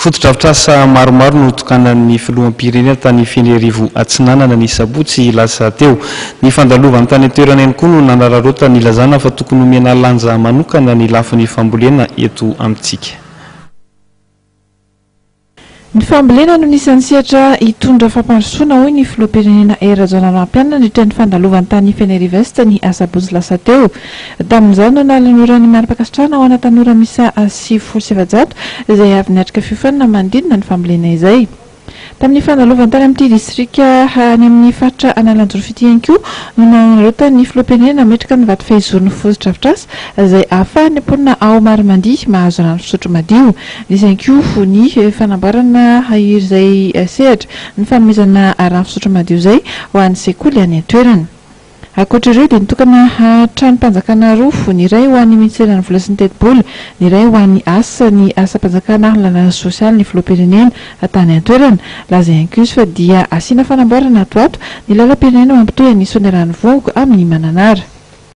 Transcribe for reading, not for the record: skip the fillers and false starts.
Fotodrafitrasa maromaro no notokanan'ny filoham-pirenena tany Fenerivo Atsinanana ny sabotsy lasa teo. Ny fandalovany tany an-toerana ihany koa no nanararaotany nilazana fa tokony homena lanja manokana ny lafiny fambolena eto amintsika. Ny fambolena no anisan'ny sehatra hitondra fampandrosoana, hoy ny filoham-pirenena Hery Rajaonarimampianina nandritra ny fandalovany tany Fenerive Est ny asabotsy lasa teo. Tamin'izany no nanolorany mari-pankasitrahana ho ana tanora miisa 490 izay avy niatrika fiofanana manodidina ny fambolena izay. Tamin'ny fandalovany tany amin'ity distrika any amin'ny faritra Analanjirofo ity ihany koa no nanararaotan'ny filoham-pirenena nametraka ny vato fehizoron'ny fotodrafitrasa izay ahafahan'ny mponina ao Maromandia mahazo rano fisotro madio. Nisy ihany koa ny fanamboarana izay sehatra ny fanomezana rano fisotro madio izay ho an'ny sekoly any an-toerana. Ankoatra ireo dia nitokana tranom-panjakana roa, ny iray ho an'ny minisiteran'ny vola sy ny tetibola, ny iray ho an'ny asa, ny asam-panjakana ary ny lalàna sosialy ny filoham-pirenena tany an-toerana. Laza ihany koa izy fa dia asiana fanamboarana ato ho ato ny lalam-pirenena mampitohy an'i Soanierana Ivongo amin'i Mananara.